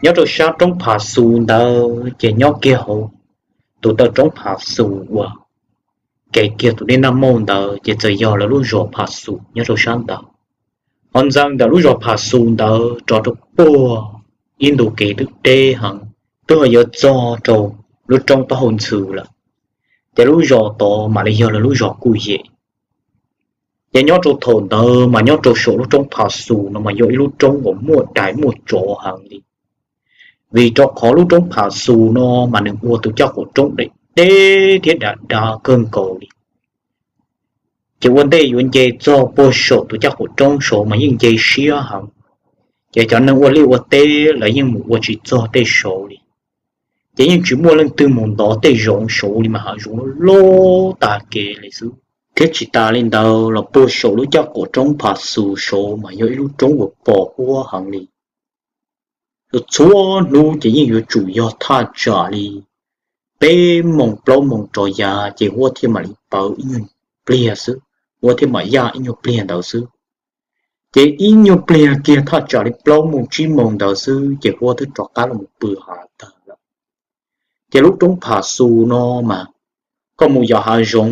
Nyob rau sab roob Pha Xus ntawd ces nyob kiag hauv tus taw roob Pha Xus uas kev kiag tus dej Naj Mauj ntawd ces txawm yog lawv lub zos Pha Xus nyob rau sab ntawd. Ho ntxeev ntawm lub zos Pha Xus ntawd rov rau puag ib ntu kev twb deb heev, twb ho yuav txog rau lub roob taub hau ntxhw lawm, ces lub zos tod mam li yog lawv lub zos Kuj Yem. Ces nyob rau thaum ntawd mas nyob rau saum lub roob Pha Xus no mas yog ib lub roob uas muaj dais muaj tsov heev li, vim rau qhov lub roob Pha Xus no mas nws ua tus caj qaum roob deb deb thiab dav dav kawg nkaus li. Ces ua ntej yuav nce txog puag saum tus caj qaum roob saud mas yeej nce siab heev, ces cov neeg ua liaj ua teb lawv yeej mus ua tsis txog tej saud li. Ces yeej tsis muaj leej twg mus ntov tej zoov saud li mas hav zoov loj loj tag kev li xwb. Thiab tsis tas li ntawd los puag saum lub caj qaum roob Pha Xus saud mas yog ib lub roob uas pos huab heev li. Txhua hnub ces yeej yuav tsum yog thaj tsam li peb moos plaub moos rov yav ces huab thiaj mam li pawv ib nyuag pliag xwb, huab thiaj mam yaj ib nyuag pliag ntawd xwb. Ces ib nyuag pliag kiag thaj tsam li plaub moos tsib moos ntawd xwb ces huab twb rov qab los pw hav tag lawm. Ces lub roob Pha Xus no mas koj mus yos hav zoov,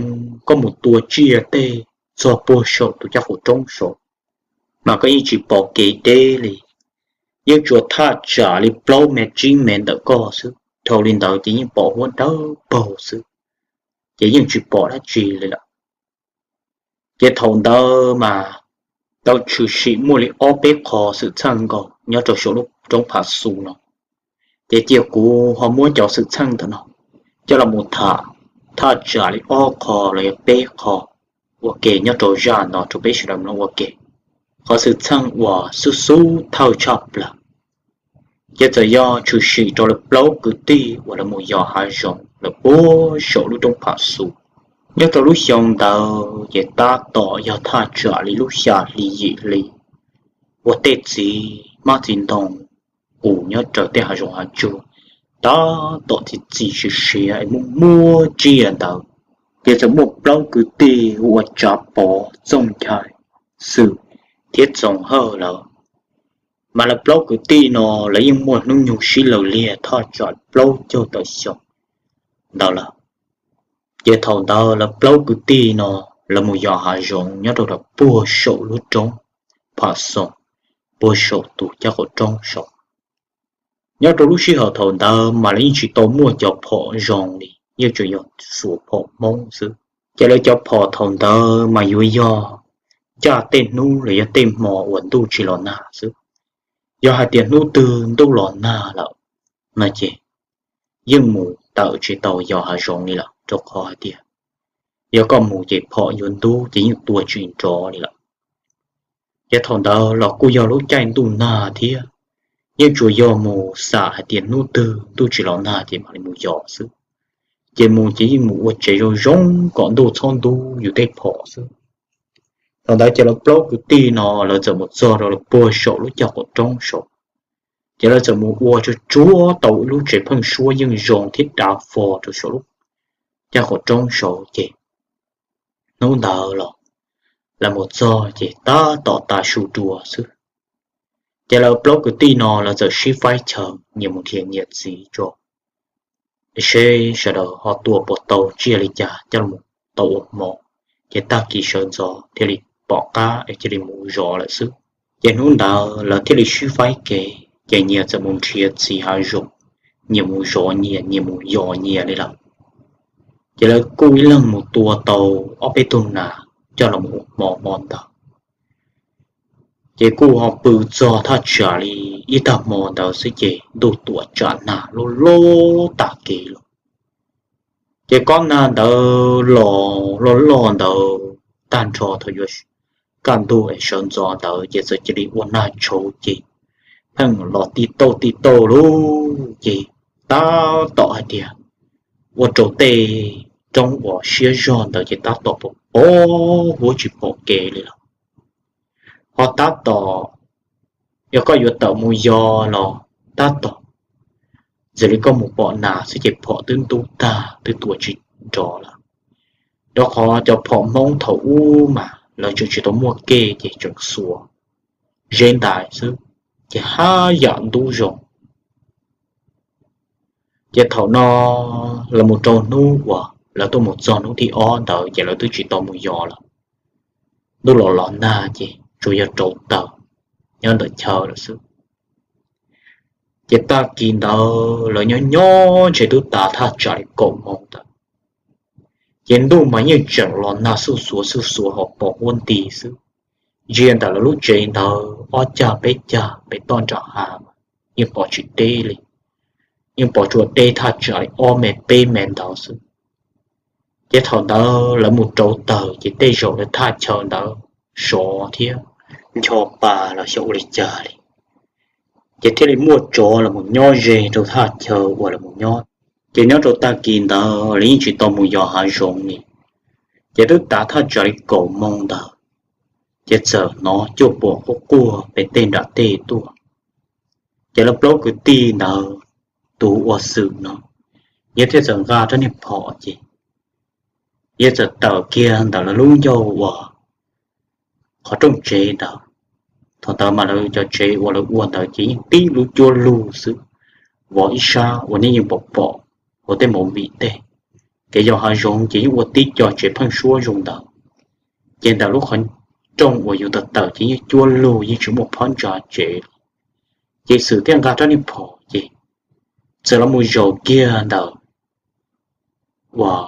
koj mus tua tsiaj tej txog puag saum tus caj qaum roob saud mas koj yeej tsis pom kev deb li. Yeej tsuas thaj tsam li plaub mev tsib mev ntawm koj xwb, dhau li ntawd ces yeej pom huab dawb paug xwb, ces yeej tsis pom dab tsi li lawm. Ces thaum ntawd mas tau tshwm sim muaj li ob peb qho xwm txheej nkaus nyob rau saum lub roob Pha Xus no. Ces cia kuv ho muab cov xwm txheej ntawm no coj los mus tham thaj tsam li ob qho los yog peb qho ua ke nyob rau zaj no rau peb sawv daws mloog ua ke. Qhov xwm txheej uas xub xub thawj tshaj plaws ces txawm yog tshwm sim rau lawv plaub kwv tij uas lawv mus yos hav zoov lawv puag saum lub roob Pha Xus. Nyob rau lub xyoo ntawd ces tab tom yog thaj tsam li lub xya hli yim hli uas tej txiv hmab txiv ntoo qus nyob raws tej hav zoov hav tsuag tab tom txi txiv siav siav es muaj muaj tsiaj ntawd. Ces txawm muaj plaub kwv tij hu ua Tsav Pov, Txooj Nchai, Xwm thiab Txoov Hawj lawm. Mas lawv plaub kwv tij no lawv yeej muaj hnub nyoog sib law liag thaj tsam plaub caug tawm xyoo ntawd lawm. Ces thaum ntawd lawv plaub kwv tij no lawv mus yos hav zoov nyob rau puag saum lub roob Pha Xus, puag saum tus caj qaum roob saud. Nyob rau lub sij hawm thaum ntawd mas lawv yeej tsis tau muaj cov phom zoo li, yeej tsuas yog xuas phom Hmoob xwb. Ces lawv cov phom thaum ntawd mas yuav yog ncaj tej hnub los yog tej hmo uas ntuj tsis los nag xwb. Yog hais tias hnub twg ntuj los nag lawm no ces yeej mus tawm tsis tau yos hav zoov li lawm, rau qhov hais tias yog koj mus ces phom yuav ntub ces yeej tua tsis nrov li lawm. Ces thaum ntawd los kuj yog lub caij ntuj nag thiab, yeej tsuas yog mus xam hais tias hnub twg ntuj tsis los nag ces mam li mus yos xwb. Ces mus ces yeej mus ua tsev zoo zoo kom ntuj txhob ntub yus tej phom xwb. Thaum ntawd ces lawv plaub kwv tij no lawv txawm mus txog rau lawv puag saum lub caj qaum roob saud. Ces lawv txawm mus ua tsuag tsuag tau ib lub tsev pheeb suab yeej zoo thiab dav fo rau saum lub caj qaum roob saud ces hnub ntawd los lawv mus txog ces tab tom tav su dua xwb. Ces lawv plaub kwv tij no lawv txawm sib faib chaw nyias mus nrhiav nyias txiv tso, seb sawv daws ho tua puas tau tsiaj li cas coj los tau ua hmo, ces tag kis sawv ntxov thiaj li pom qab es cia li mus zov lawm xwb. Ces hnub ntawd lawv thiaj li sib faib kev ces nyias txawm mus nrhiav txiv hav zoov, nyias mus zov nyias, nyias mus yos nyias li lawm. Ces lawv kuj ib leeg mus tua tau ob peb tug nas coj los ua hmo hmo ntawd. Ces kuj ho pw txog thaj tsam li ib tag hmo ntawd xwb ces ntuj tuam tsam nag loj loj tag kev lawm. Ces kob nag ntawd los loj loj ntawd tag nrho thaum yuav kaj ntug es sawv ntxov ntawd ces txawm cia li ua nag tshauv ces pheej los ti tauj ti tauj lawm ces tab tom hais tias ua rau tej roob uas siab zog ntawd ces tab tom pos pos huab tsis pom kev li lawm. Ho tab tom yog koj yuav tawm mus yos los tab tom, txawm li koj mus pom nas xwb ces phom twb ntub tag twb tua tsis nrov lawm. Rau qhov cov phom Hmoob thaum ub mas lawv tseem tsis tau muaj kej ces tseem xuas zeb ntais xwb, ces haj yam ntub zoo. Ces thaum no lawv mus rau hnub uas lawv tuaj mus txog hnub thib ob ntawd ces lawv twb tsis tau mus yos lawm. Ntuj los los nag ces tsuas yog rauv taws nyob ntawm chaw lawm xwb. Ces tag kis ntawd lawv nyob nyob ntshe twb tas thaj tsam li kaum moos ntawd, ces ntuj mas yeej tseem los nag xuj xuav xuj xuav ho pos huab nti xwb. Ntsia ntawm lawv lub tsev ntawd ob cag peb cag pem toj nram hav, yeej pom tsis deb li, yeej pom tsuas deb thaj tsam li ob mev peb mev ntawd xwb. Ces thaum ntawd lawv mus rauv taws ces tej zaum lawv thaj chaw ntawd sov thiab ncho pa los xyov ua li cas li, ces thiaj li muaj tsov los mus nyob ze rau thaj chaw uas lawv mus nyob. Ces nyob rau tag kis ntawd lawv yeej tsis tau mus yos hav zoov li, ces twb tav thaj tsam li kaum moos ntawd, ces txawm hnov cuaj puam quaj quaj pem tej nram tej tuaj. Ces lawv plaub kwv tij ntawd, tus ua Xwm no, yawg thiaj txawm nqa rab niag phom ces yawg txawm tawm kiag ntawm lawv lub ncauj uas qhov rooj tsev ntawd. Thaum ntawd mas lawv cov tsev uas lawv ua ntawd ces yeej tib lub cuab lug xwb, vov ib sab uas nej yeej pom pom hauv tej movie tej. Kev yos hav zoov ces yeej ua tib co tsev pheeb suab zoo ntawd, ces ntawm lub qhov rooj uas yus tawm tawm ces yeej cuab lug yeej tsis muaj phab ntsa tsev. Ces Xwm thiaj nqa rab niag phom ces txawm los mus zaum kiag ntawm uas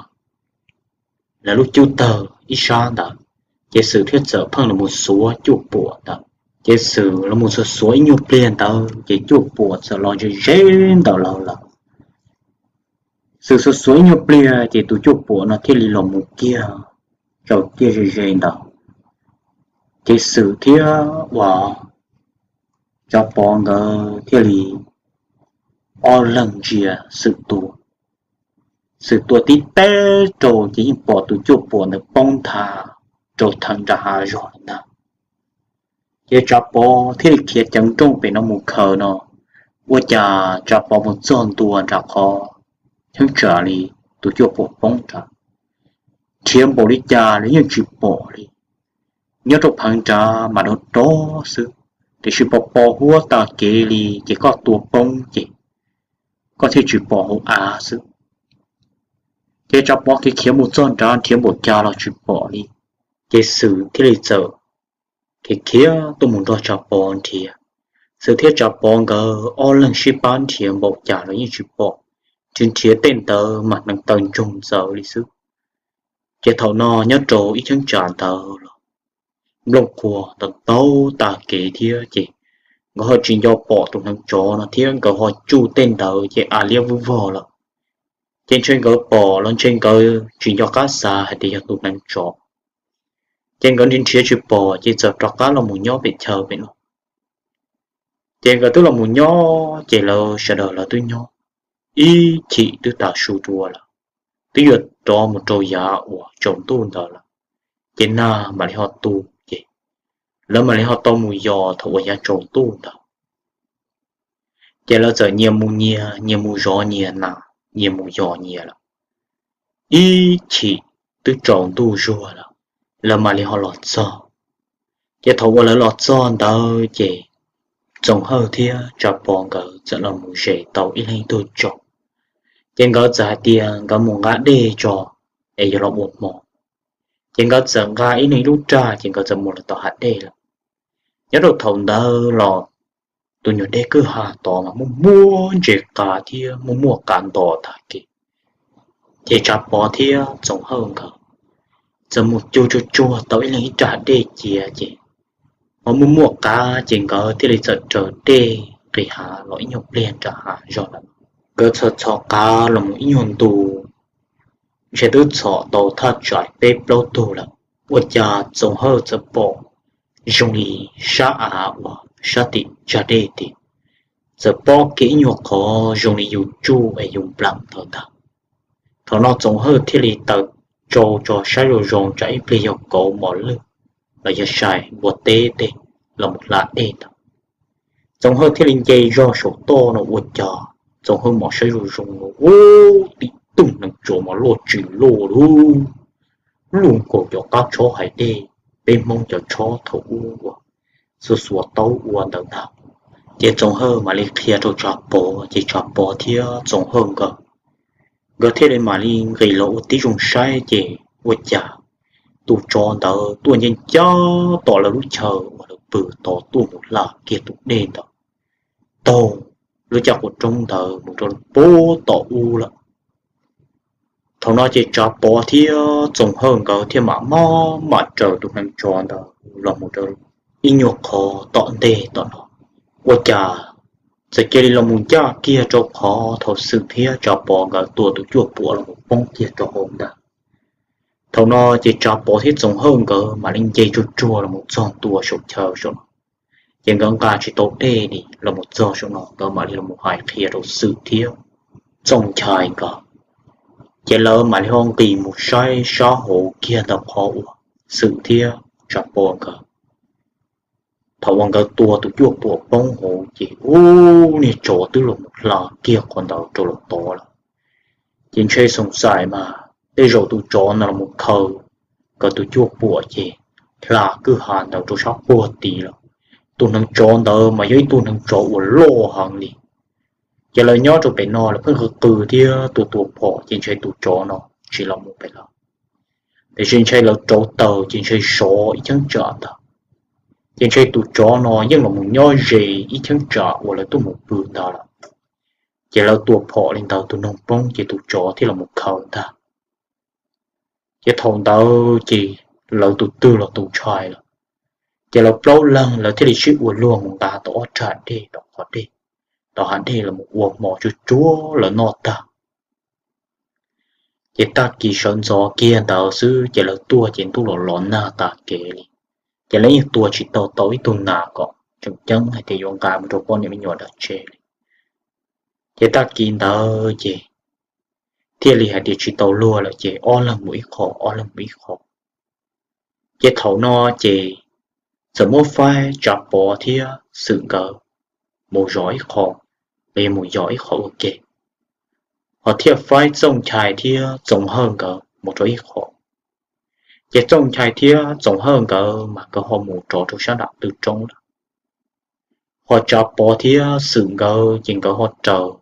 lawv lub cub tawg ib sab ntawd, ces Xwm thiaj txawm pheej los mus xuav cuaj puam ntawd. Ces Xwm los mus xuav xuav ib nyuag pliag ntawd ces cuaj puam txawm los ze ze ntawm lawv lawm. Xwm xuav xuav ib nyuag pliag ces tus cuaj puam no thiaj li los mus kiag tsaws kiag ze ze ntawd. Ces Xwm thiab uas Tsav Pov nkawd thiaj li ob leeg ntsia Xwm tua. Xwm tua tib teb rau ces yeej pom tus cuaj puam ntawd poob nthav rau theem nram hav zog lawm ntag. Ces Tsav Pov thiaj li khiav ceev nrooj pem no mus khaws no, ua cas Tsav Pov mus txog ntua nram qhov cheeb tsam li tus cuaj puam poob nrad, nrhiav npaum li cas los yeej tsis pom li. Nyob rau pheev nrad mas dov dov xwb, tiam sis pos pos huab tas kev li ces koj tua poob ces koj thiaj tsis pom hauv av xwb. Ces Tsav Pov khiav khiav mus txog nrad nrhiav npaum cas los tsis pom li. Ces Xwm thiaj li txawm khiav khiav tuaj mus nrog Tsav Pov nrhiav. Xwm thiab Tsav Pov nkawd ob leeg sib pab nrhiav npaum cas los yeej tsis pom, tsis nrhiav tej ntawd mas hneev taw ntsoog ntxaws li xwb. Ces thaum no nyob rau ib cheeb tsam ntawd los nplooj qhuav ntau ntau tag kev thiab ces nkawd ho tsis nco pom tus hneev tsov no thiab nkawd ho tsuj tej ntawd ces a liab vwj vog lawm. Ces ntshe nkawd pom los ntshe nkawd tsis nco qab xav hais tias yog tus hneev tsov. Ces nkawd nrhiav nrhiav tsis pom ces txawm rov qab los mus nyob pem chaw pem no. Ces nkawd twb los mus nyob ces lawv sawv daws lawv twb nyob ib chim twb tas su dua lawm, twb yuav rov mus rau yav uas tsaus ntuj ntawd lawm, ces nag mam li ho tu ces lawv mam li ho tau mus yos thaum uas yav tsaus ntuj ntawd. Ces lawv txawm nyias mus nyias, nyias mus zov nyias nas, nyias mus yos nyias lawm. Ib chim twb tsaus ntuj zuag lawm, lawv mam li ho los txog. Ces thaum uas lawv los txog ntawd ces Txoov Hawj thiab Tsav Pov nkawd txawm los mus zes tau ib leeg ib tug tsaus. Ces nkawd txawm hais tias nkawd mus nqa dej tso es yuav los ua hmo. Ces nkawd txawm nqa ib leeg ib lub raj ces nkawd txawm mus los tom hav dej lawm. Nyob rau thaum ntawd los tus nyuag dej kwj ha tod mas muaj muaj ntses qav thiab muaj muaj qav ntos tag kev. Ces Tsav Pov thiab Txoov Hawj nkawd txawm mus cug tsuag tsuag tau ib leeg ib raj dej cia ces ho muaj muaj qav ces nkawd thiaj li txawm raws dej nqis hav los ib nyuag pliag nram hav zog lawm. Nkawd txhos txhos qav los mus ib nyuag ntu, ntshe twb txhos tau thaj tsam peb plaub tug lawm, ua cas Txoov Hawj txawm pom zoo li sab av uas sab tim tsag dej tiag, txawm pob kiag ib nyuag qhov zoo li yus tsuj es yus nplam ntawd ntag. Thaum no Txoov Hawj thiaj li taws tsau tso saib zoo zoo tsam ib pliag yog kauv mos lwj los yog sai npua teb tej los mus hla dej ntawd. Txoov Hawj thiaj li nce zog saum toj no ua cas Txoov Hawj mam saib zoo zoo no ub, tib tug hneev tsov mas loj tsis loj lub, luaj nkaus cov qab tshob hais dej, peb Hmoob cov tshob thaum ub uas xuas xuas taub ua ntawd ntag. Ces Txoov Hawj mam li qhia rau Tsav Pov, ces Tsav Pov thiab Txoov Hawj nkawd, nkawd thiaj li mam li nqis los ua tib zoo saib, ces ua cas tus tsov ntawd tuaj ncaj ncaj tom lawv lub chaw uas lawv pw tod tuaj mus hla kiag tus dej ntawd taug lub caj qhov roob ntawd mus rau puag tom ub lawm. Thaum no ces Tsav Pov thiab Txoov Hawj nkawd thiaj mam maj mam raws tus hneev tsov ntawd los mus rau ib nyuag qhov tom ntej tom no, ua cas txawm cia li los mus ncaj kiag rau qhov thaum Xwm thiab Tsav Pov nkawd tua tus cuaj puam los mus poob kiag rau hauv ntag. Thaum no ces Tsav Pov thiab Txoov Hawj nkawd mam li nce tsuag tsuag los mus txog ntua saum chaw saum no, ces nkawd nqa tsis tau dej li los mus txog saum no, nkawd mam li los mus hais qhia rau Xwm thiab Txooj Nchai nkawd. Ces lawv mam li ho nqis mus saib sab hauv kiag ntawm qhov uas Xwm thiab Tsav Pov nkawd, thaum uas nkawd tua tus cuaj puam poob hauv ces ub, niag tsov twb los mus hla kiag qhov ntawd rau los tod lawm. Ces ntshe xoom xais mas tej zaum tus tsov no los mus khaws nkawd tus cuaj puam ces hla kwj ha ntawd rau sab puag tid lawm. Tus hneev tsov ntawd mas yog ib tug hneev tsov uas loj heev li. Ces lawv nyob rau pem no lawv pheej qw qw thiab tua tua phom ces ntshe tus tsov no tsis los mus pem lawm. Tiam sis ntshe lawv rauv taws ces ntshe sov ib cheeb tsam ntag. Ces ntshe tus tsov no yeej los mus nyob ze ib cheeb tsam uas lawv tuaj mus pw ntawd lawm. Ces lawv tua phom li ntawd tus noog poob ces tus tsov thiaj los mus khaws ntag. Ces thaum ntawd ces lawv tus twg los tus ntshai lawm. Ces lawv plaub leeg lawv thiaj li sib ua luag mus nqa tau ob rab dej tom qhov dej, tom hav dej los mus ua hmo tsuag tsuag lawv noj tag. Ces tag kis sawv ntxov kiag ntawd xwb ces lawv tuaj ces ntuj los los nag tas kev li. Ces lawv yeej tua tsis tau tau ib tug nas kom tseem ceeb hais tias yuav nqa mus rau poj niam me nyuam dab tse li. Ces tag kis ntawd ces thiaj li hais tias tsis tau luag lawm ces ob leeg mus ib qho, ob leeg mus ib qho. Ces thaum no ces txawm muab faib Tsav Pov thiab Xwm nkawd mus zov ib qho, los yog mus yos ib qho ua ke, ho thiaj faib Txooj Nchai thiab Txoov Hawj nkawd mus rau ib qho. Ces Txooj Nchai thiab Txoov Hawj nkawd mas nkawd ho mus rov rau sab nram tw roob lawm. Ho Tsav Pov thiab Xwm nkawd ces nkawd ho raws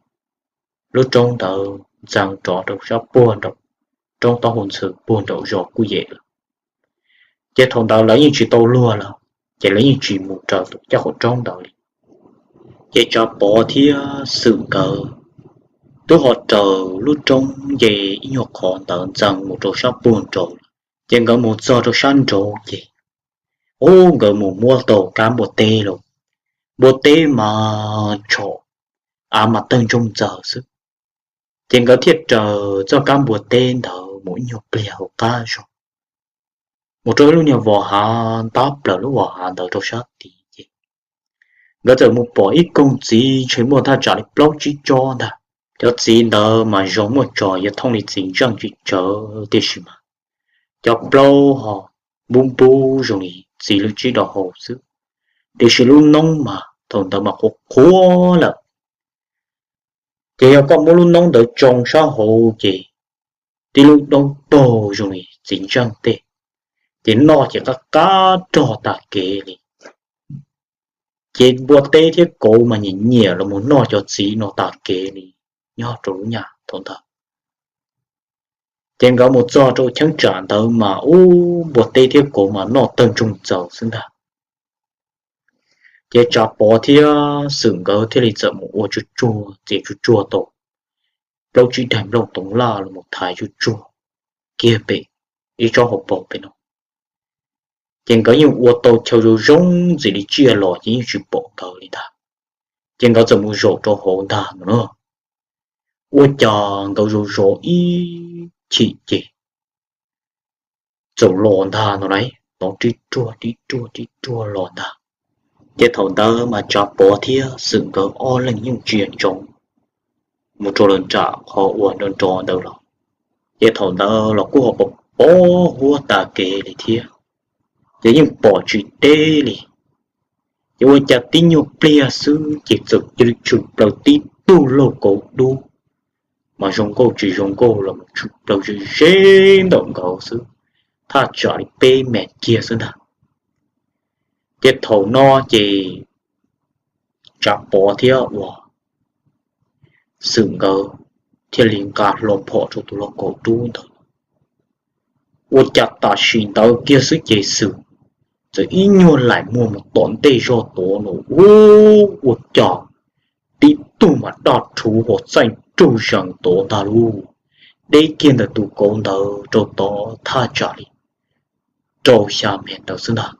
lub roob ntawd ntxeev rov rau sab puag nraum roob taub hau ntxhw puag nraum zos Kuj Yem lawm. Ces thaum ntawd lawv yeej tsis tau luag lawm, ces lawv yeej tsis mus raws tus caj qhov roob ntawd li. Ces Tsav Pov thiab Xwm nkawd twb ho raws lub roob nce ib nyuag qhov ntawd ntxeev mus rau sab puag nraud lawm. Ces nkawd mus txog rau sab nraud ces, ub, nkawd mus muab tau kab npua teb los. Npua teb mas tshom, av mas tawg ntsoog ntxaws xwb. Ces nkawd thiaj raws txoj kab npua teb ntawd mus ib nyuag pliag hauv qab zog, mus rau ib lub niag vos hav ntab plaws lub vos hav ntawd rau sab tid ces nkawd txawm mus pom ib koog txiv ntshe muaj thaj tsam li plaub tsib tsob ntag. Cov txiv ntawd mas zoo muaj tso yuav thooj li txiv ntseej tsis tsawg tiam sis mas cov plaub ho npub npub zoo li txiv lwm tsib do hau xwb, tiam sis lub noob mas thaum ntawd mas qhuav qhuav lawm. Ces yog koj muab lub noob ntawd tsoo sab hauv ces tib lub noob paug zoo li txiv ntseej tej, ces noj ces qab qab rog tas kev li. Ces npua teb thiab kauv mas nyiam nyiam los mus noj cov txiv no tas kev li nyob rau lub nyam thaum ntawd. Ces nkawd mus txog rau cheeb tsam ntawd mas ub, npua teb thiab kauv mas noj tawg ntsoog ntxaws xwb ntag. Ces Tsav Pov thiab Xwm nkawd thiaj li txawm mus ua tsuag tsuag, txiav tsuag tsuag tau plaub tsib daim nplooj toov laj los mus thaiv tsuag tsuag kiag pem ib tsob hauv paus pem no. Ces nkawd yeej ua tau chaw zoo zoo ntxiv li tsiaj los ces yeej tsis pom nkawd li ntag. Ces nkawd txawm mus zaum rau hauv ntag no na. Ua cas nkawd zaum zov ib chim ces txawm los ntag no lauj, hnov rib ruag rib ruag rib ruag los ntag. Ces thaum ntawd mas Tsav Pov thiab Xwm nkawd ob leeg yeej ntsia ntsoov mus rau lawv nram qhov uas nrov nrov ntawd los. Ces thaum ntawd los kuj ho pom pom huab tas kev li thiab, ces yeej pom tsis deb li. Ces ua cas tib nyuag pliag xwb ces txawm cia li tshwm plaws tib tug lauj kaub dub, mas zoo nkauj tsis zoo nkauj los mus tshwm plaws ze ze ntawm nkawd xwb, thaj tsam li peb mev kiag xwb ntag. Ces thaum no ces Tsav Pov thiab uas Xwm nkawd thiaj li nqa hlo phom rau tus lauj kaub dub ntawd. Ua cas tam sim ntawd kiag xwb ces Xwm txawm ib nyuag laim muag mus tom ntej zog tod no, ua cas tib tug mas daj rhuv hos txaij nraug zees tod ntag lauj, deb kiag ntawm tus kauv ntawd rau tod thaj tsam li rau xya mev ntawd xwb ntag,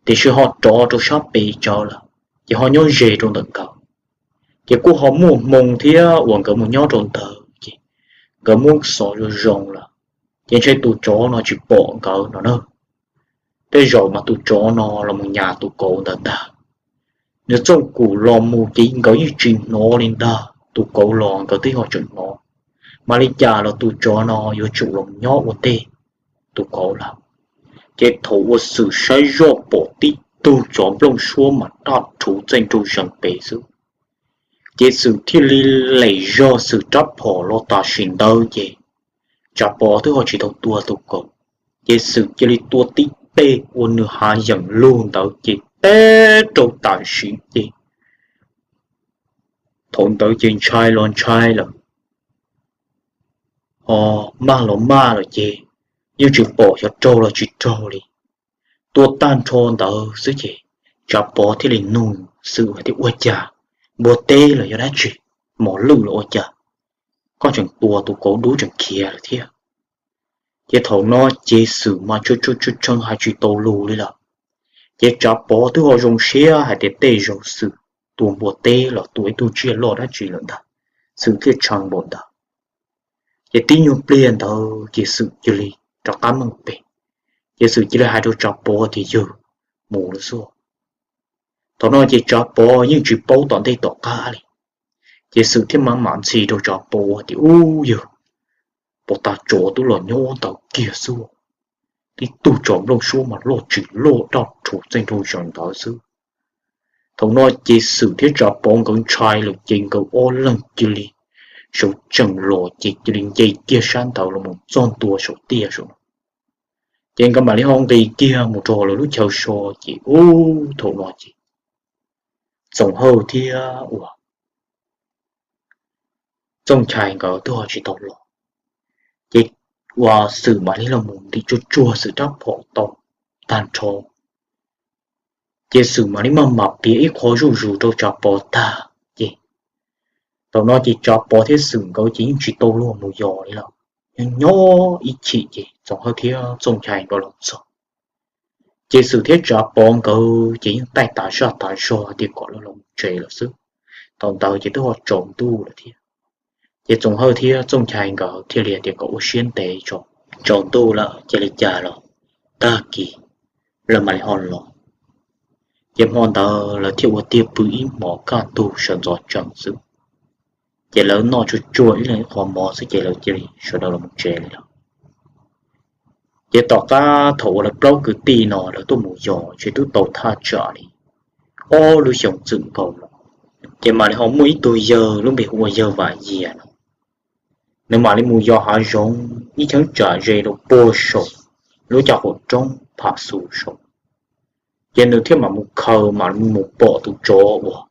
tiam sis ho rov rau sab pem tsawv lawm, ces ho nyob ze rau ntawm nkawd. Ces kuj ho muaj hmoo thiab uas nkawd mus nyob rau ntawd ces nkawd muab xov zoo zoo lawm, ces ntshe tus tsov no tsis pom nkawd no na. Tej zaum mas tus tsov no los mus nyas tus kauv ntawd ntag. Nws txooj kum los mus ces nkawd yeej tsis hnov li ntag, tus kauv los nkawd twb ho tseem hnov, mas li cas los tus tsov no yuav tsum los nyob ua ntej tus kauv lawm. Ces thaum uas Xwm saib zoj pom tib tug tsov nplooj suab mas daj rhuv txaij nraug zees pem xwb, ces Xwm thiaj li lem zog Xwm rab phom los tam sim ntawd ces Tsav Pov twb ho tsis tau tua tus kauv, ces Xwm cia li tua tib teg ua nws hav yeem lug ntawd ces teb rau tam sim ces thaum ntawd ces ntshai los ntshai lawm, ho maj los maj lawm ces yeej tsis pom xyov raug los tsis raug li. Tua tag nrho ntawd xwb ces Tsav Pov thiaj li nug Xwm hais tias, ua cas, npua teb los yog dab tsi, mos lwj los ua cas, koj tseem tua tus kauv dub tseem khiav lawm thiab? Ces thaum no ces Xwm mas tshee tshee hais tsis tau lus li lawm. Ces Tsav Pov twb ho zoo siab hais tias tej zaum Xwm tua npua teb los tua ib tug tsiaj loj dab tsi lawm ntag, Xwm thiaj tshee npaum ntawd. Ces tib nyuag pliag ntawd ces Xwm cia li rov qab meej pem, ces Xwm cia li hais rau Tsav Pov tias, yawg, mus lawm xwb. Thaum no ces Tsav Pov yeej tsis paub tom ntej tom qab li, ces Xwm thiaj mam mam ntxhi rau Tsav Pov tias, ub yawg, pov tag tsov twb los nyob ntawd kiag xwb, tib tug tsov nplooj suab mas loj tsis loj daj rhuv txaij nraug zees ntawd xwb. Thaum no ces Xwm thiab Tsav Pov nkawd ntshai lawm ces nkawd ob leeg cia li sawv tsees los ces cia li nce kiag sab ntawd los mus txog ntua saum tiaj saum no. Ces nkawd mam li ho nqis kiag mus rau lawv lub chaw so, ces ub thaum no ces Txoov Hawj thiab uas Txooj Nchai nkawd twb ho tsis tau los, ces uas Xwm mam li los mus ntim tsuag tsuag Xwm rab phom tau tag nrho, ces Xwm mam li maj mam piav ib qho zuj zus rau Tsav Pov tag, ces thaum no ces Tsav Pov thiab Xwm nkawd ces yeej tsis tau luag mus yos li lawm. Nyob nyob ib chim ces Txoov Hawj thiab Txooj Nchai nkawd los txog, ces Xwm thiab Tsav Pov nkawd ces yeej taij tas zaj tas zog tias kom lawv los mus tsev lawm xwb. Thaum ntawd ces twb ho tsaus ntuj lawm thiab, ces Txoov Hawj thiab Txooj Nchai nkawd thiaj li tias kom ua siab ntev tso, tsaus ntuj lawm cia li cas los tag kis lawv mam li ho los. Ces hmo ntawd lawv thiaj ua tiag pw ib hmos kaj ntug sawv ntxov tsees xwb, ces lawv noj tsuag tsuag ib leeg ib qho mov xwb ces lawv cia li sawv daws los mus tsev li lawm. Ces tom qab thaum uas lawv plaub kwv tij no lawv tuaj mus yos ces twb tau thaj tsam li ob lub xyoos txwm nkaus los, ces mam li ho muaj ib tug yawg lub npe hu ua yawg Vam Yias no, nws mam li mus yos hav zoov ib cheeb tsam ze rau puag saum lub caj qaum roob Pham Xus saud. Ces nws thiaj mam mus khaws mam mus pom tus tsov uas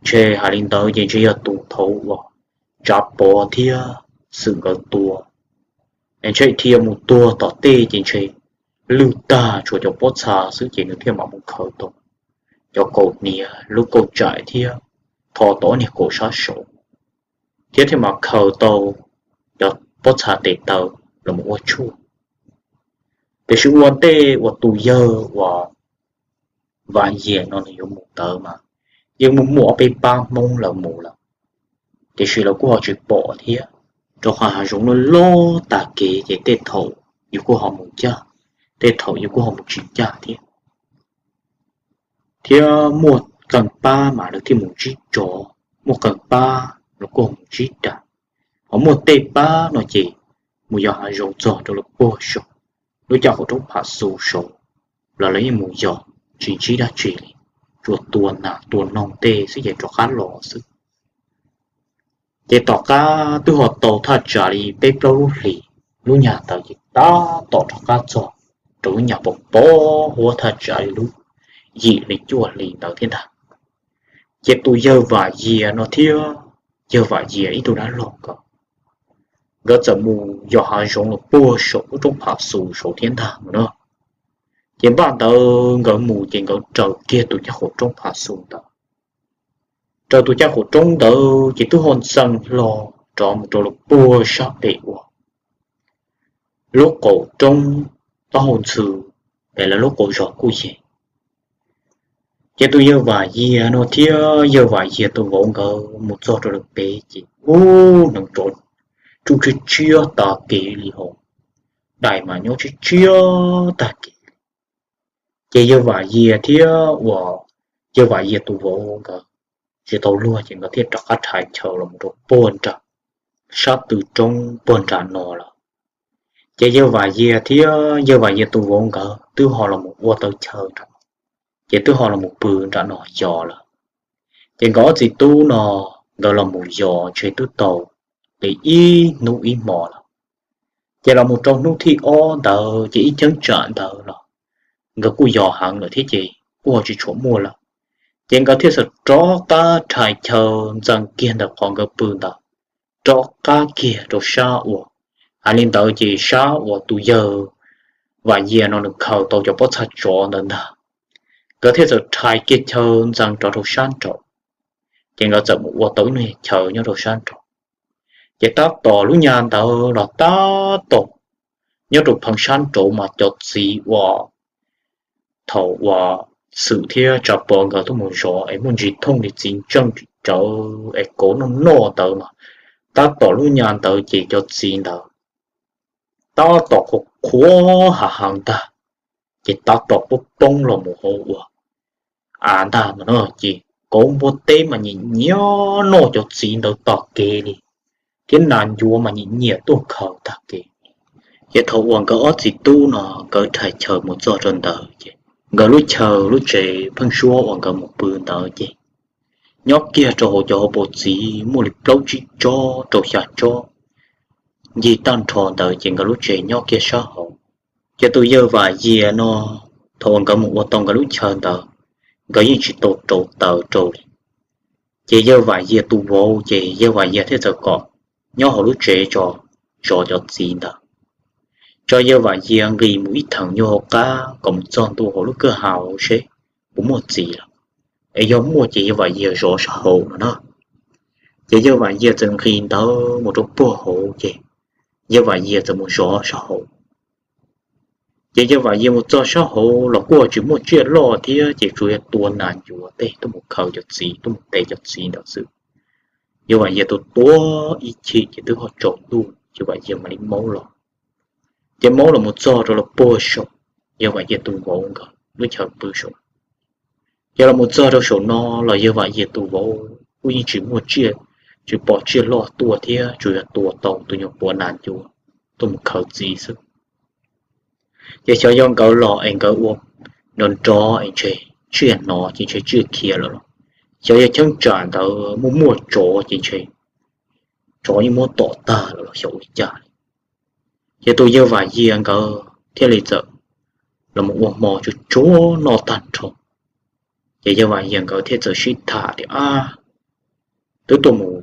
ntshe hais li ntawd ces ntshe yog tus thaud uas Tsav Pov thiab Xwm nkawd tua, es ntshe dhia mus tuag tom tej ces ntshe lwj tag tshuav cov pob txha xwb ces nws thiaj mam mus khaws tau cov kaus hniav lub kauj tsaim thiab tho tau ob niag kaus sab saud, thiab thiaj mam khaws tau cov pob txha tes taw los mus ua tshuaj. Tiam sis ua ntej uas tus yawg uas Vam Yias no nws yuav mus ntawd mas yeej muaj muaj ob peb pab Hmoob lawv mus lawm, tiam sis lawv kuj ho tsis pom thiab, rau qhov hav zoov loj loj tag kev ces tej thaum yus kuj ho mus ncaj, tej thaum yus kuj ho mus tsis ncaj thiab. Thiab muaj qee pab mas lawv thiaj mus ntsib tsov, muaj qee pab lawv kuj ho mus ntsib dais, ho muaj tej pab no ces mus yos hav zoov txog rau lawv puag saum lub caj qaum roob Pham Xus saud los lawv yeej mus yos tsis ntsib dab tsi li, tsuas tua nas tua noog tej xwb ces rov qab los xwb. Ces tom qab twb ho tau thaj tsam li peb plaub lub hlis, lub nyag ntawd ces tab tom rov qab txog rau lub nyag pos pos huab thaj tsam li lub yim li cuaj hlis ntawd thiab ntag. Ces tus yawg Vam Yias no thiab yawg Vam Yias ib tug dab laug ko, nkawd txawm mus yos hav zoov los puag saum lub roob Phav Xus saud thiab ntag no na. Ces npaj ntawd nkawd mus ces nkawd raws kiag tus caj qhuam roob Phav Xus ntawd. Raws tus caj qhuam roob ntawd ces twb ho ntxeev hlo rov mus rau lawm puag sab pem uas lub qaum roob taub hau ntxhw, pem lawv lub qaum zos kuj yig. Ces tus yawg Vam Yias no thiab yawg Vam Yias tus vauv nkawd mus txog rau lawm pem ces ub, hneev tsov tsuj tshiab tshiab tag kev li hos, dais mas nyob tshiab tshiab tag kev. Ces yawg Vam Yias thiab uas yawg Vam Yias tus vauv nkawd tsis tau luag ces nkawd thiaj rov qab rhais chaw los mus rau puag nram sab tw roob puag nram no lawm. Ces yawg Vam Yias thiab yawg Vam Yias tus vauv nkawd twb ho los mus ua tau chaw nram no, ces twb ho los mus pw nram no yos lawm. Ces nkawd ob txiv tub no nkawd los mus yos ntshe twb tau li ib hnub ib hmo lawm. Ces los mus rau hnub thib ob ntawd ces ib cheeb tsam ntawd los nkawd kuj yos heev lawm thiab ces kuj ho tsis tshua muaj lawm. Ces nkawd thiaj txawm rov qab rhais chaw ntxeev kiag ntawm qhov nkawd pw ntawd, rov qab kiag rau sab uas, hais li ntawd ces sab uas tus yawg Vam Yias no nws khaws tau cov pob txha tsov ntawd ntag. Nkawd thiaj txawm rhais kiag chaw ntxeev rov rau sab nraud. Ces nkawd txawm mus ua tau ib lub chaw nyob rau sab nraud. Ces tab tom lub nyab ntawd los tab tom nyob rau pheev sab nraud mas cov txiv uas thaum uas Xwm thiab Tsav Pov nkawd tuaj mus zov es muaj ntsis thooj li txiv ntseej rawv es kauv noj noj ntawd mas, tab tom lub nyab ntawd ces cov txiv ntawd tab tom qhuav qhuav hav heev ntag, ces tab tom poob poob los mus hauv uas av ntag no na. Ces kauv npua teb mas nyiam nyiam noj cov txiv ntawd tag kev li, thiab nas ncuav mas nyiam nyiam tuaj khaws tag kev. Ces thaum uas nkawd ob txiv tub no nkawd rhais chaw mus txog rau ntawd ces nkawd lub chaw lub tsev pheeb suab uas nkawd mus pw ntawd ces nyob kiag rau hauv cov hauv paus txiv muaj li plaub tsib tsob rau xya tsob ncig tag nrho ntawd ces nkawd lub tsev nyob kiag sab hauv. Ces tus yawg Vam Yias no, thaum uas nkawd mus ua tau nkawd lub chaw ntawd, nkawd yeej tsis tau rauv taws rau li. Ces yawg Vam Yias tus vauv ces yawg Vam Yias thiaj txawm kom nyob hauv lub tsev tso, zov cov txiv ntawd. Tso yawg Vam Yias nqis mus ib theem nyuag hauv qab kom mus txog ntua hauv lub kwj ha seb puas muaj txiv lawm, es yog muaj ces yawg Vam Yias zov sab hauv no na. Ces yawg Vam Yias txawm nqis ntawd mus rau puag hauv ces yawg Vam Yias txawm mus zov sab hauv. Ces yawg Vam Yias mus txog sab hauv los kuj tsis muaj tsiaj loj thiab ces tsuas yog tua nas ncuav tej tuaj mus khaws cov txiv, tuaj mus tes cov txiv ntawd xwb. Yawg Vam Yias tua tua ib chim ces twb ho tsaus ntuj, yawg Vam Yias mam li maub los. Ces maub los mus txog rau los puag saum yawg Vam Yias tus vauv nkawd lub chaw pw saum. Ces los mus txog rau saum no los yawg Vam Yias tus vauv kuj yeej tsis muaj tsiaj, tsis pom tsiaj loj tuaj thiab tsuas yog tua tau tus nyuag puav nas ncuav tuaj mus khaws txiv xwb. Ces xyov yog nkawd los es nkawd ua nrov nrov es ntshe tsiaj hnov ces ntshe tsiaj khiav lawm los, xyov yog cheeb tsam ntawd muaj muaj tsov ces ntshe tsov yeej muab tom tag lawm los xyov ua cas li. Ces tus yawg Vam Yias nkawd thiaj li txawm los mus ua hmo tsuag tsuag noj tag nrho. Ces yawg Vam Yias nkawd thiaj txawm sib tham tias, Ab, twb tuaj mus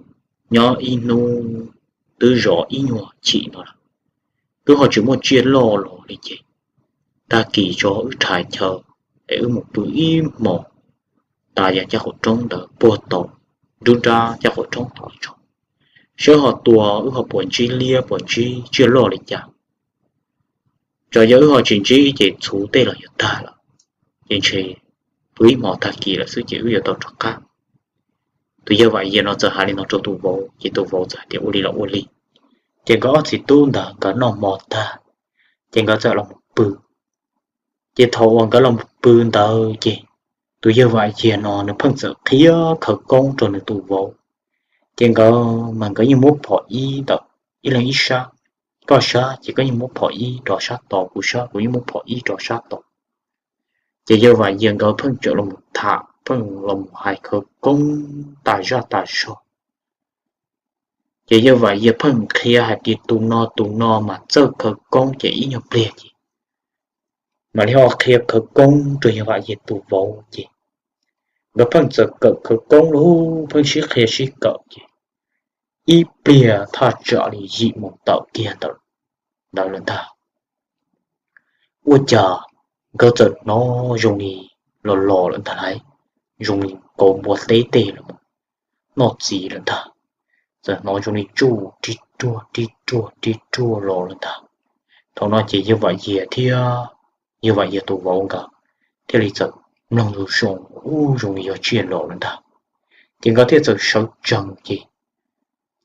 nyob ib hnub, twb zov ib nyuag chim no lawm, twb ho tsis muaj tsiaj loj los li ces tag kis tso wb rhais chaw es wb mus pw ib hmos tas yam caj qaum roob ntawd puag tod, nruab nrab caj qaum roob tod tso, seb ho tua wb ho puas ntsib liab puas ntsib tsiaj loj li cas. Txawm yog wb ho tsis ntsib ces txhuv tej los yuav tag lawm, ces ntshe pw ib hmos tag kis lawm xwb ces wb yuav tau rov qab. Tus yawg Vam Yias no txawm hais li no rau tus vauv ces tus vauv txawm hais tias, Ua li los ua li. Ces nkawd ob txiv tub ntawd nkawd noj hmo tag, ces nkawd txawm los mus pw. Ces thaum uas nkawd los mus pw ntawd ces tus yawg Vam Yias no nws pheej txawm qhia khawv koob rau nws tus vauv. Ces nkawd mas nkawd yeej muab phom ib ntawm ib leeg ib sab, koj sab ces koj yeej muab phom ib rov sab tod, kuv sab kuv yeej muab phom ib rov sab tod. Ces yawg Vam Yias nkawd pheej txawm los mus tham, pheej los mus hais khawv koob tas zaj tas zog. Ces yawg Vam Yias pheej qhia hais tias tus no tus no mas txawj khawv koob ces ib nyuag pliag ces mam li ho qhia khawv koob rau yawg Vam Yias tus vauv ces Nkawd pheej txawm kawm khawv koob lug pheej sib qhia sib kawm ces ib pliag thaj tsam li yim moos tawm kiag ntawd lawm ntag. Ua cas nkawd txawm hnov zoo li los los lawm ntag lauj, zoo li kauv npua teb tej los noj txiv lawm ntag. Txawm hnov zoo li tsuj rig ruag rig ruag rig ruag los lawm ntag. Thaum no ces yawg Vam Yias thiab yawg Vam Yias tus vauv nkawd thiaj li txawm mloog zoo zoo, ub, zoo li yog tsiaj los lawm ntag. Ces nkawd thiaj txawm sawv tsees ces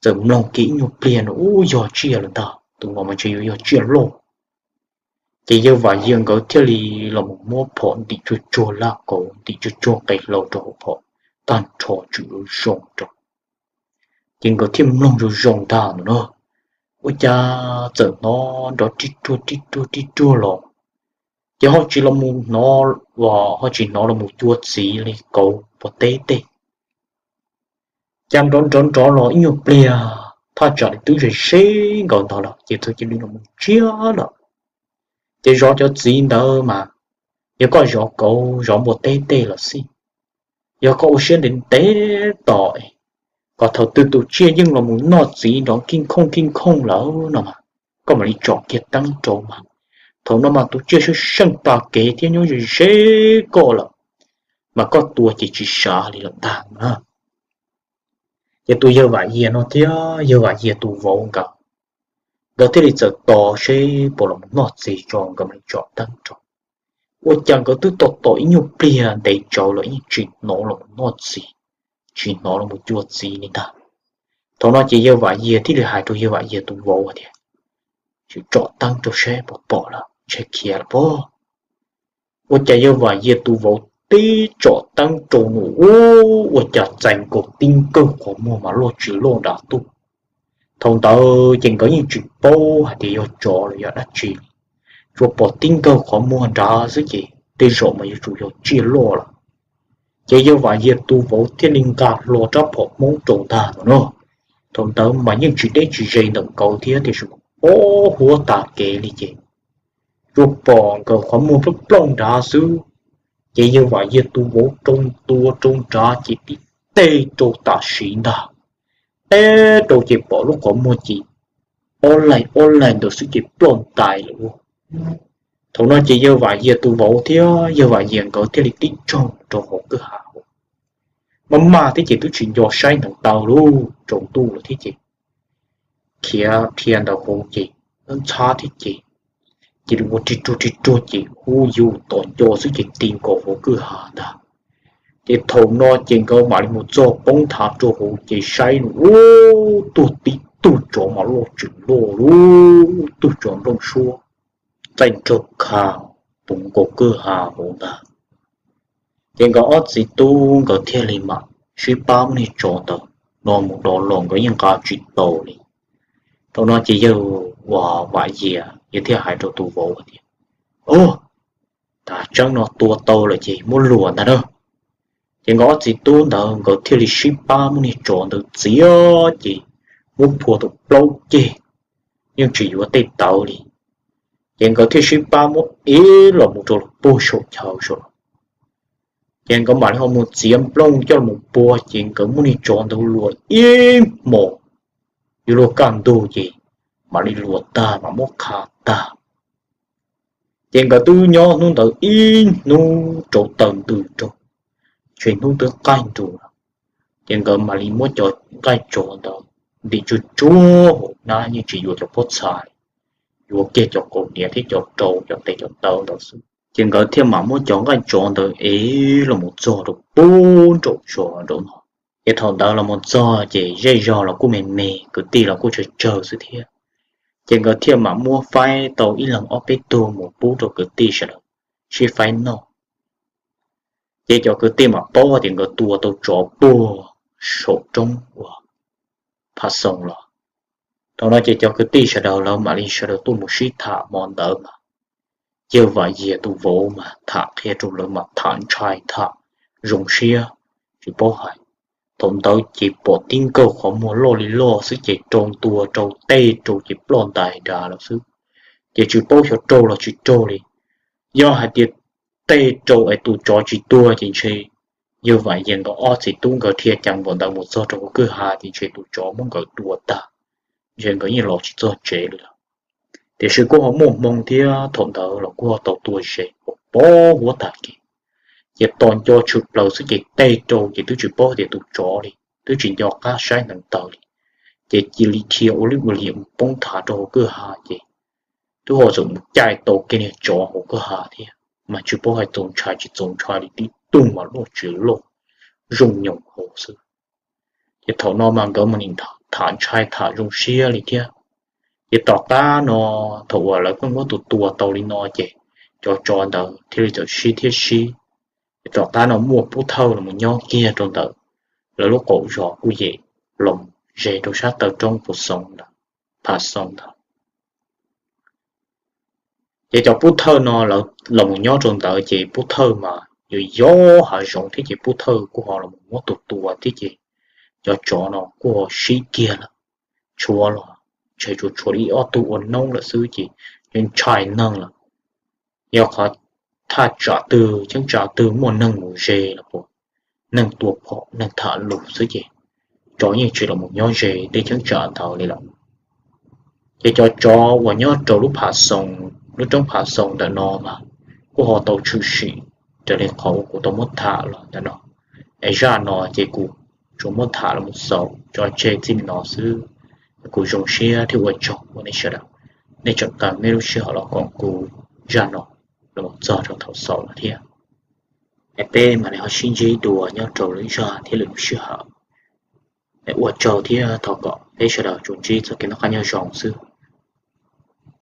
txawm mloog kiag ib nyuag pliag no, ub, yog tsiaj lawm ntag, tus no mas ntshe yuav yog tsiaj loj. Ces yawg Vam Yias nkawd thiaj li los mus muab phom ntim tsuag tsuag laj kauv, ntim tsuag tsuag qe hlau rau hauv phom tag nrho tswm zoo rau. Ces nkawd thiaj mloog zoo zoo ntag no na, ua cas txawm hnov nrov rig ruag rig ruag rig ruag los, ces ho tsis los mus hnov, ho tsis hnov los mus cua txiv li kauv npua teb tej. Cas nrov nrov nrov los ib nyuag pliag thaj tsam li twb ze ze nkawd ntag lawm ces txawm cia li los mus tsiab lawm. Ces zov cov txiv ntawd mas yog koj zov kauv zov npua teb tej los xij, yog koj ua siab ntev ntev tos kom thaum twg tus tsiaj yeej los mus noj txiv nrov kij khooj kij khooj lawm no mas koj mam li tsom kiag teeb rau mas, thaum no mas tus tsiaj sab seej pas kev thiab nyob ze ze koj lawm, mas koj tua ces tsis sav li lawm ntag na. Ces tus yawg Vam Yias no thiab yawg Vam Yias tus vauv nkawd, nkawd thiaj li txawm tos seb puas los mus noj txiv tso nkawd mam li tsom teeb rau. Ua cas nkawd twb tos tos ib nyuag pliag ntev tsawv los yeej tsis hnov los mus noj txiv, tsis hnov los mus cua txiv li ntag. Thaum no ces yawg Vam Yias thiaj li hais rau yawg Vam Yias tus vauv tias, tsom teeb rau seb puas pom lawm, ntshe khiav lawm pob. Ua cas yawg Vam Yias tus vauv tib tsom teeb rau nws, ua cas txais nkaus tib nkawg qhov muag mas loj tsis loj nrad tuaj. Thaum ntawd ces nkawd yeej tsis paub hais tias yog tsov los yog dab tsi, tsuas pom tib nkawg qhov muag nrad xwb ces tej zaum mas yuav tsum yog tsiaj loj lawm. Ces yawg Vam Yias tus vauv thiaj li nqa hlo rab phom Hmoob rau ntag no na. Thaum ntawd mas yeej tsis deb tsis ze ntawm nkawd thiab tiam sis mas pob huab tas kev li ces tsuas pom nkawd qhov muag plooj plooj nrad xwb. Ces yawg Vam Yias tus vauv rau ntua rau nrad ces tib teg rau tam sim ntag, teb rau ces pom lub qhov muag ces ob laig ob laig ntawd xwb ces ploj ntais lawm ua. Thaum no ces yawg Vam Yias tus vauv thiab yawg Vam Yias nkawd thiaj li tib tsaug rau hauv kwj ha hauv. Maj maj thiab ces twb tsis nco saib ntawd tau lub tsaus ntuj lawm thiab ces khiav dhia ntawd hauv ces ntxhab thiab ces cia li ua rig ruag rig ruag ces hu yus tom nco xwb ces ti nkaus hauv kwj ha ntag. Ces thaum no ces nkawd mam li mus txog poob nthav rau hauv ces saib ub, tuag tib tug tsov mas loj tsis loj, lub tug tsov nplooj suab txaij nraug kha puv nkaus kwj ha hauv ntag. Ces nkawd ob txiv tub nkawd thiaj li mam sib pab muab niag tsov ntawd no mus dov los, nkawd yeej nqa tsis tau li. Thaum no ces yawg uas Vam Yias yawg thiaj hais rau tus vauv tias, Ub, tas tseeb no tua tau lawm ces muab luas ntag na. Ces nkawd ob txiv tub ntawd nkawd thiaj li sib pab muab niag tsov ntawd txiav ces muab phua tau plaub ceg, yeej tsis yuav tej tawv li. Ces nkawd thiaj sib pab muab ev los mus rau puag saum chaw saud. Ces nkawd mam li ho mus txiav nplooj coj los pua, ces nkawd muab niag tsov ntawd luas ib hmos, yuav luag kaj ntug ces mam li luas tag mam muab qha tag. Ces nkawd twb nyob hnub ntawd ib hnub rau taws ntws rau, ces hnub twb qaij nrus lawm. Ces nkawd mam li muab cov nqaij tsov ntawd ntim tsuag tsuag hauv hnab, yeej tsis yuav cov pob txha li, yuav kiag cov kaus hniav thiab cov rau cov tes cov taw ntawd xwb. Ces nkawd thiaj mam muab cov nqaij tsov ntawd ev los mus txog rau puag nraum zos nraum no. Ces thaum ntawd los mus txog ces zej zog los kuj me me, kwv tij los kuj tsawg tsawg xwb thiab. Ces nkawd thiaj mam muab faib tau ib leeg ob peb tug mus pub rau kwv tij sawv daws sib faib noj. Ces cov kwv tij mam paub tias nkawd tua tau tsov puag saum roob uas Pha Xoo los. Thaum no ces cov kwv tij sawv daws lawv mam li sawv daws tuaj mus sib tham hmo ntawd mas yawg Vam Yias tus vauv mas tham qhia rau lawv mas tham ntshai tham zoo siab, tsis paub hais. Thaum ntawd ces pom tib nkaug qhov muag loj li loj xwb ces rau ntua rau tej rau ces ploj ntais dav lawm xwb. Ces tsis paub xyov raug los tsis raug li. Yog hais tias tej rau es tus tsov tsis tuag ces ntshe Yog Vam Yees nkawd ob txiv tub nkawd dhia ceev npaum ntawd mus txog rau hauv kwj ha ces ntshe tus tsov muab nkawd tua tag, ntshe nkawd yeej los tsis txog tsev li lawm. Tiam sis kuj ho muaj hmoo thiab thaum ntawd los kuj ho tau tua zes uas poob huab tag kev. Ces tos nco tshwm plaws xwb ces teg rau ces twb tsis paub tias tus tsov li, twb tsis nco qab saib neev taw li, ces cia li dhia ua lwj ua liam mus poob thav rau hauv kwj ha ces twb ho txawm mus caij tau kiag niag tsov hauv kwj ha thiab, mas tsis paub hais txaus ntshai tsis txaus ntshai li tib tug mas luaj tsis luaj, zoo nyoos hauv xwb. Ces thaum no mas nkawd mas nim tham ntshai tham zoo siab li thiab. Ces tom qab no, thaum uas lawv pheej muab tus tua tau li no ces cov tsov ntawd thiaj li txawm sib thiab sib. Ces tom qab no muaj pub thawj los nyob kiag rau ntawm lawv lub qaum zos kuj yem los ze rau sab taw roob Phav Xoo ntawd, Phav Xoo ntawd. Ces cov pub thawj no los mus nyob rau ntawd ces pub thawj mas yuav yog hav zoov thiab ces pub thawj kuj ho los mus muab tus tua thiab ces cov tsov no kuj ho sib kiag lawm. Tshuav los ntshe tsuas tshuav ib ob tug ua noob lawm xwb ces yeej ntshai neeg lawm. Yog qhov thaj tsam twg cheeb tsam twg muaj neeg mus ze los puas neeg tua phom neeg tham lus xwb ces tsov yeej tsis los mus nyob ze tej cheeb tsam ntawd li lawm. Ces cov tsov uas nyob rau lub Phav Xoo, lub roob Phav Xoo ntawm no mas kuj ho tau tshwm sim raws li qhov uas kuv tau muab tham los ntawm no. Es zaj no ces kuv tsuas muab tham los mus xaus tso tseg txij no xwb. Kuv zoo siab thiab ua tsaug uas nej sawv daws, nej tseem tau nej lub sij hawm los koom kuv zaj no los txog rau thaum xaus no thiab. Es peb mam li ho sib ntsib dua nyob rau lwm zaj thiab lwm lub sij hawm. Es ua tsaug thiab thov kom peb sawv daws tsuas ntsib txoj kev noj qab nyob zoo xwb.